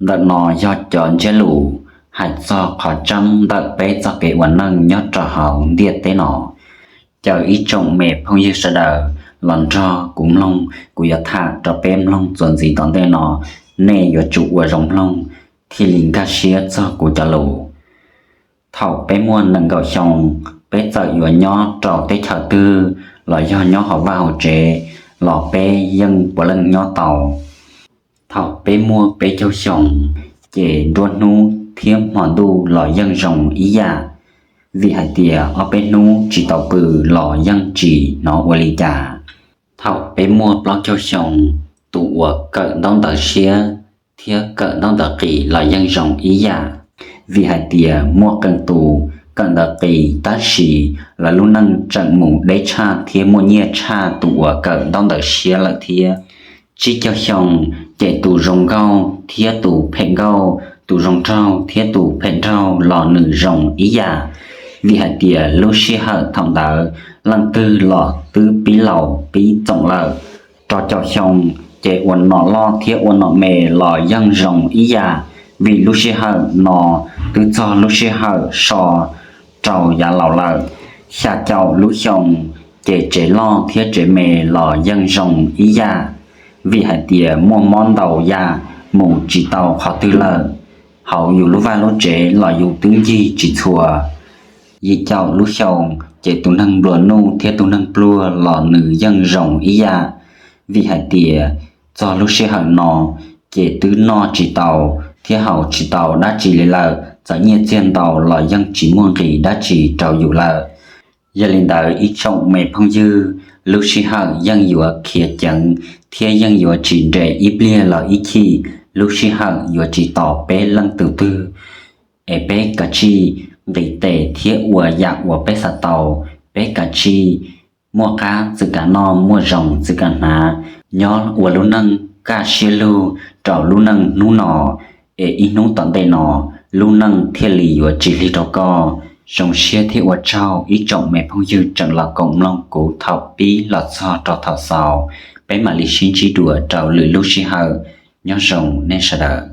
Ntawm no yog cov ntsiab lus hais txog qhov tseeb ntawm peb txoj kev ua neej nyob rau hauv ntiaj teb no. Caw ib tsoom me phooj ywg sawv daws los nrog kuv mloog, kuv yuav tham rau peb mloog txuas ntxiv tom ntej no, nej yuav tsum ua zoo mloog thiaj li nkag siab txog kuv cov lus. Thaum peb muaj nees nkaum xyoo, peb txawm yuav nyob rau teb chaws twg los yog nyob hauv vaj hauv tsev los peb yeej puav leej nyob tau. Thaum peb muaj peb caug xyoo, ces nruab hnub thiab hmo ntuj los yeej zoo ib yam, vim hais tias ob peb hnub tsis tau pw los yeej tsis hnov ua li cas. Thaum peb muaj plaub caug xyoo, tus uas kawm ntaub ntawv siab thiab kawm ntaub ntawv qis los yeej zoo ib yam, vim hais tias muaj qee tus kawm ntawv qis tab sis lawv lub neej tseem mus deb tshaj thiab muaj nyiaj tshaj tus uas kawm ntaub ntawv siab lawm thiab. Tsib caug xyoo, ces tus zoo nkauj thiab tus phem nkauj, tus zoo nraug thiab tus phem nraug los nws zoo ib yam, vim hais tias lub sij hawm thaum ntawd leej twg los twb pib laus pib txoom lawm. Rau caum xyoo, ces ua nom loj thiab ua nom me los yeej zoo ib yam, vim lub sij hawm no twb txog lub sij hawm so rau yav laus lawm. Xya caum lub xyoo, ces tsev loj thiab tsev me los yeej zoo ib yam, vim hais tias muaj mob ntau yam mus tsis tau qhov twg lawm. Hauv yus lub vaj lub tsev los yus twb ncig tsis txhua. Yim caum lub xyoo, ces tus neeg nplua nuj thiab tus neeg pluag los nws yeej zoo ib yam, vim hais tias txog lub sij hawm no, ces twb noj tsis tau thiab haus tsis tau dab tsi li lawm, txawm nyiaj txiag ntau los yeej tsis muaj nqis dab tsi rau yus lawm. Yog li ntawd ib tsoom me phooj ywg, lub sij hawm yeej yuav khiav ceev thiab yeej yuav tsis nres ib pliag los ib chim, lub sij hawm yuav tsis tos peb leej twg twg. Es peb kav tsij nqis tes thiab ua yam uas peb xav tau, peb kav tsij muaj qab txwm kav noj, muaj zoo txwm kav hnav, nyob ua lub neej kaj siab lug rau lub neej hnub no, es ib hnub tom ntej no lub neej thiaj li yuav tsis lig rau koj. Zoo siab thiab ua tsaug ib tsoom me phooj ywg tseem los koom mloog kuv thaum pib los txog rau thaum xaus. Peb mam li sib ntsib dua rau lwm lub sij hawm. Nyob zoo nej sawv daws.